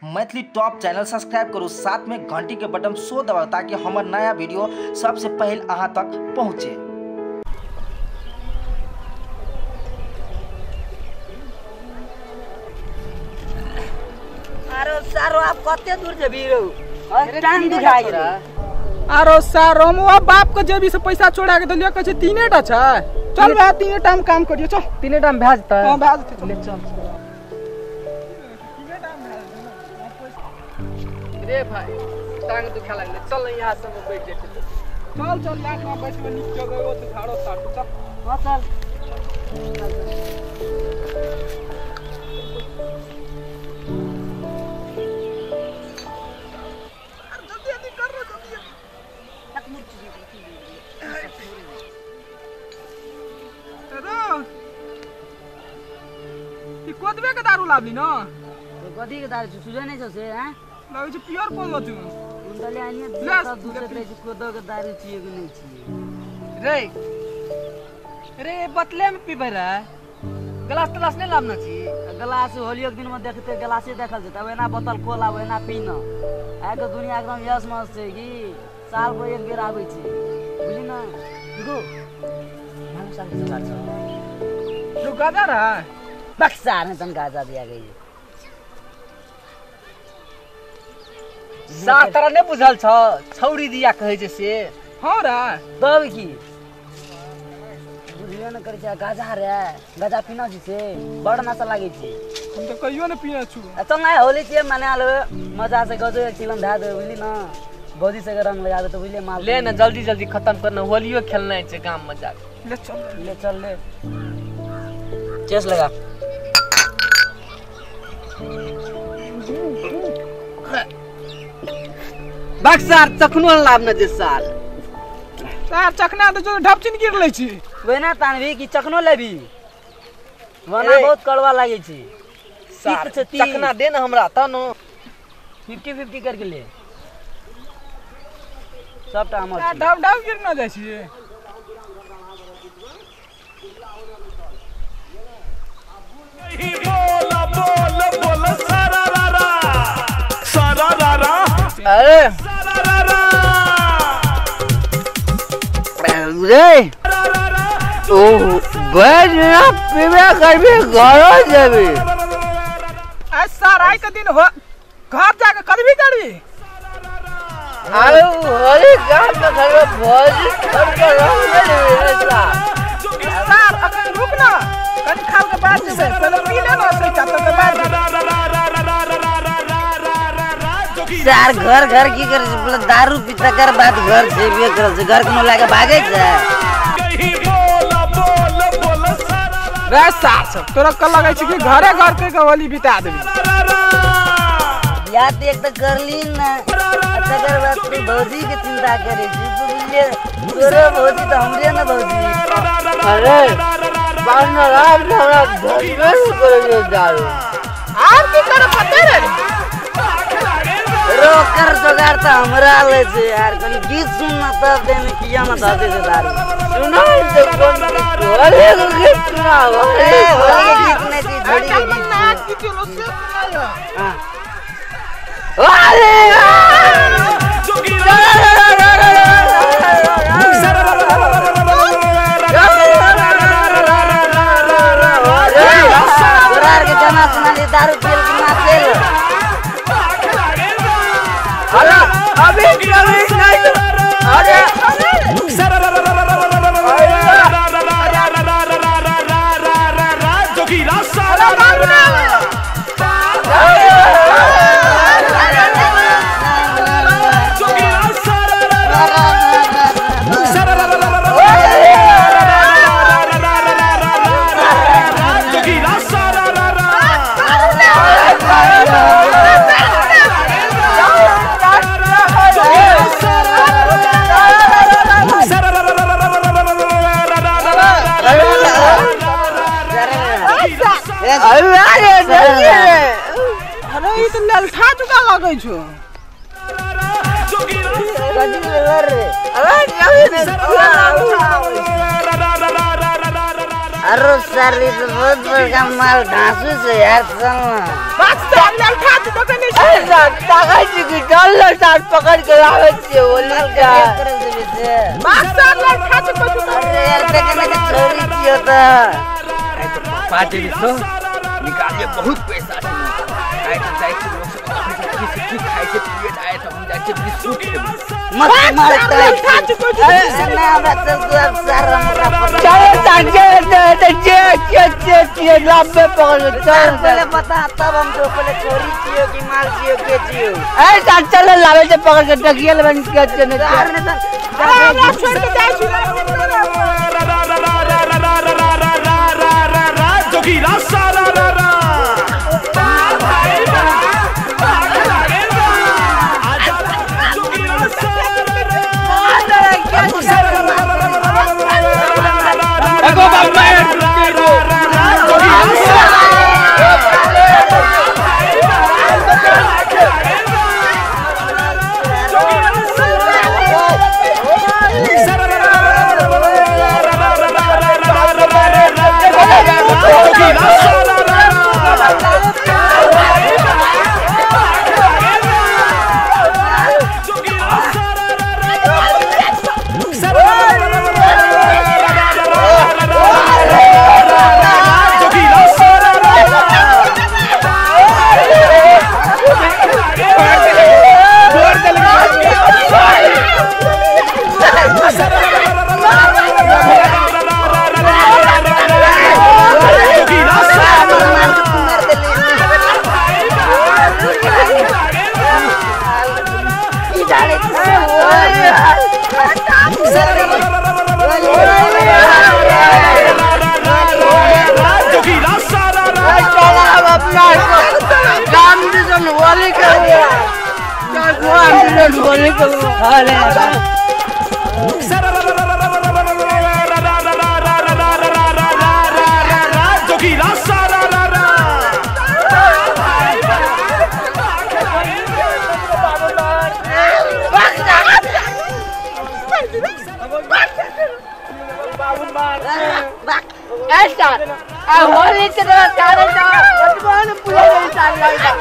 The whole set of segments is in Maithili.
मैथिली टॉप चैनल सब्सक्राइब करू, साथ में घंटी के बटन सो दबाउ ताकि हमर नया वीडियो सबसे पहले अहाँ तक पहुँचे। अरे सारो आप कते दूर जेबी रौ, टांग दुखा गेल। अरे सारो हम बाप के जेबी से पैसा चोरा के देलियो, कहै छै तीने टा छै। चल भाई तीने टाइम काम करियो, चल तीने टाइम भए जेतै। हां भए जेतै, ले चल। रे भाई टांग दुखा लागले, चल न यहाँ सब बैठ जेतै। चल चल लाख में बैठ में नीक जगह हो त झाड़ो साटू, चल। हां चल। जल्दी जल्दी कर रो, जल्दी जल्दी। अरे कोदबे के दारू लाबली न? तो कथी के दारू सुझै नै छौ से? हैं लगै छै प्योर कोदो छै। उनटले आनिए सब दूसरे रहै छै, कोदो के दारू छियै कि नै छियै। रे रे बतले में पीबै रे, ग्लास तलास नै लाबना छी? ग्लास होलियो के दिन में देखते ग्लासे देखल जेतै, एना बोतल खोला एना पीना। आइ के दुनिया एकदम यस मस छै कि साल पर एक बेर आबै छै, बुझली न? देखो मानो साल के जुगाड़ छ जो गाजा रहा बक्सा ने तन गाजा दिया गई। सार तोरा नै बुझल छ छौरी दिया कहै छै से? हां रे तब की बुझबे न करै छै। गाजा रे गाजा पीना छी से बड़ नशा लागै छै। हम त कहियो न पीने छु। चल न होली छियै मना लेबै मजा से, गजो एक चिलम धए देबै बुझली न? भौजी से रंग लगाबे त बुझलियै माल। ले न जल्दी जल्दी खत्म करना, होलियो खेलना छै गाम में जाके। ले चल ले चल ले चेस लगा। बक्सार चखनो लाभ न जे साल सार चखना त जो ढपचिन गिर लै छी। वेना तानबी कि चखनो लेबी? वना बहुत कड़वा लागै छै। सार चखना दे न हमरा त न 50-50 करके ले सबटा हमर। ढप ढप गिर न जाइ छी। बोल बोल बोल सारा रा रा सारा रा रा। अरे रे ओ बैठ ना पीबे करबी घरो जेबी। आज सार आइ के दिन हो घर जाके करबी करबी। अरे होली गाम में घर में भौजी घर के रंग में लेबी सार। सार अखन रुक ना, कनी खाल के बाद जेबै, पहिले पी ले ना से तकर बाद। सार घर घर की कर बोले दारू पी तकर बाद घर जेबे करल छै, घर के न लाके भागै छै। रे सार सब तोरा कल लगै छै कि घरे घर के होली बिता देबी। बियाह त एक त करली न तकर बाद तू भौजी के चिंता करे छी बुझलियै? तोरे भौजी त हमरे न भौजी। अरे बाहर रात हमरा धरबे न करे दारू। आर की करे पते रे? रोकर जोगार त हमरा ले छै यार, कनी गीत सुन न तब देने किया न धरते छै दारू। सुना त कोन होली के गीत सुना? होली के गीत नै छी, झोड़ी के गीत नाच की चलो से सुनायो। हां अरे तोरा के गाना सुनाली दारू पियल के नाचेल। अरे अभी अभी नहीं अरे अरे ई त ललठा चुका लगै छौ। अरे सर ये तो बहुत बड़का माल ढांसू से यार, चल ना। बस चल ललठा चुका नहीं छै। साहब ताकत छी कि चल न साहब पकड़ के लाबै छियै होली के बात सार लड़का छै कछु। अरे यार देखे ने छोरी छियो त आइ तऽ पप्पा जेबी सँ निकालिए बहुत पैसा छै। आइ तऽ जाइ छै लोक सब की की खाइ छै पिए छै। आइ तऽ हम जाइ छै बिस्कुट खेबै। मत मार अरे ना हमरा चल तू अब सार हमरा पकड़। चल साहब जे जे जे जे जे लाबे पकड़ चल। पहले बता तब हम जो पहले छोरी छियो कि माल छियो के छियो। ए साहब चल लाबै छै पकड़ के देखिए लेबै के छै ने। सार ने त हमरा छोड़ के जाइ छी। जोगीरा सारा रा रा भाई बा भाग लागे बा आजा जोगीरा सारा रा एगो बाप मार जोगीरा सारा जोगीरा सारा जोगीरा सारा जोगीरा सारा की जाने जोगीरा सारा चल अब अपना काम दिसन होली के चल काम दिसन होली के। अरे जोगीरा सारा ए साहब आ होली के तो सारे साहब बचपन पूरा नहीं साल लड़का।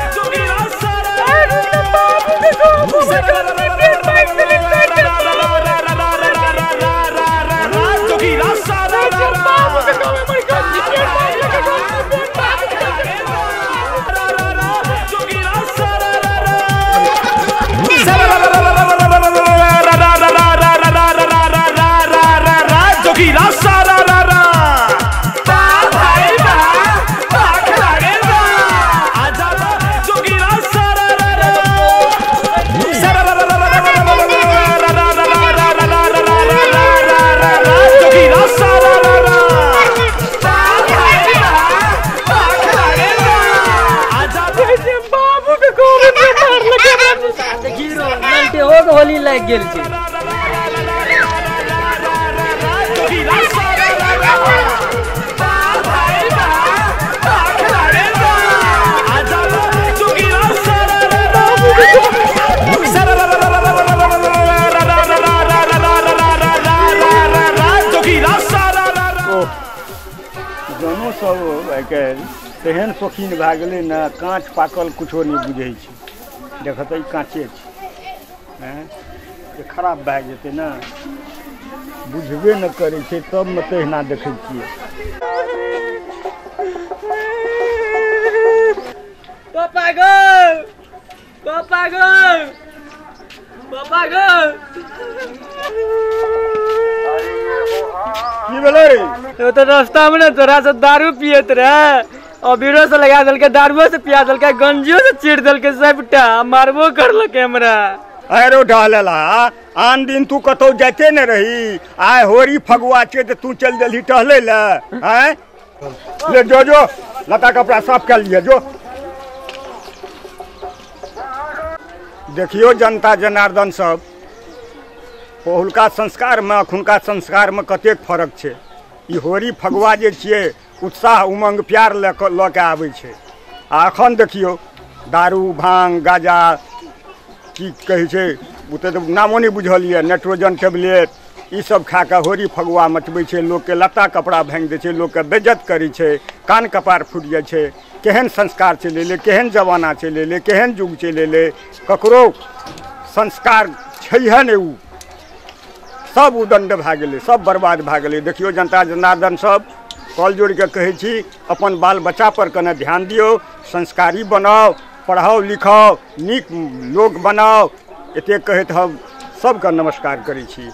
जोगीरा सारा जोगीरा सारा जोगीरा सारा जोगीरा सारा भाई बा भाग लागे बा आजा जोगीरा सारा जोगीरा सारा आजा बाबू के गोड़ में मार लगे। देखी रो ललटे हो के होली लाग गेल छै। जोगीरा सारा भाई बा भाग लागे बा आजा जोगीरा सारा जोगीरा सारा जनो सब आइ काल्हि तेहन शौकीन भए गेलै ने, काँच पाकल कुछो नहि बुझै छै। देखतै काँचे छै, आँय जे खराब भए जेतै ने, बुझबे नहि करै छै, तब ने तहिना देखै छियै। पापा गो पापा गो पापा गो की भेलै? तो रास्ता में ना तोरा से दारू पियत रहे, अबीरो से लगा देलकै, दारुओ से पिया देलकै, गंजियो से चीर देलकै, सबटा मारबो करलकै हमरा। अरे ढहलेला, आन दिन तू कतौ जाइते ने रही, आइ होरी फगुआ छै तऽ तू चलि देलही टहलै लए। आँय ले जो जो लत्ता कपड़ा साफ कए लिअ जो। देखियौ जनता जनार्दन सब, पहिलुका संस्कारमे अखुनका संस्कारमे कतेक फरक छै। ई होरी फगुआ जे छियै उत्साह उमंग प्यार लऽ के आबै छै, आ अखन देखियौ दारू भांग गाजा की कहै छै ओ तऽ नामो नहि बुझल यऽ, नाइट्रोजन टेबलेट ई सब खा कऽ होरी फगुआ मचबै छै, लोकके लत्ता कपड़ा भाङि दै छै, लोकके बेज्जत करै छै, कान कपार फूटि जाइ छै। केहन संस्कार चलि एलै, केहन जमाना चलि एलै, केहन युग चलि एलै, ककरो संस्कार छैहे नहि। ओ सब उदण्ड भए गेलै, सब बर्बाद भए गेलै। देखियौ जनता जनार्दन सब कल जोड़िके कहै छी, अपन बाल बच्चा पर कने ध्यान दियौ, संस्कारी बनाउ, पढ़ाउ लिखाउ, नीक लोक बनाउ। एतेक कहैत हम सबके नमस्कार करै छी।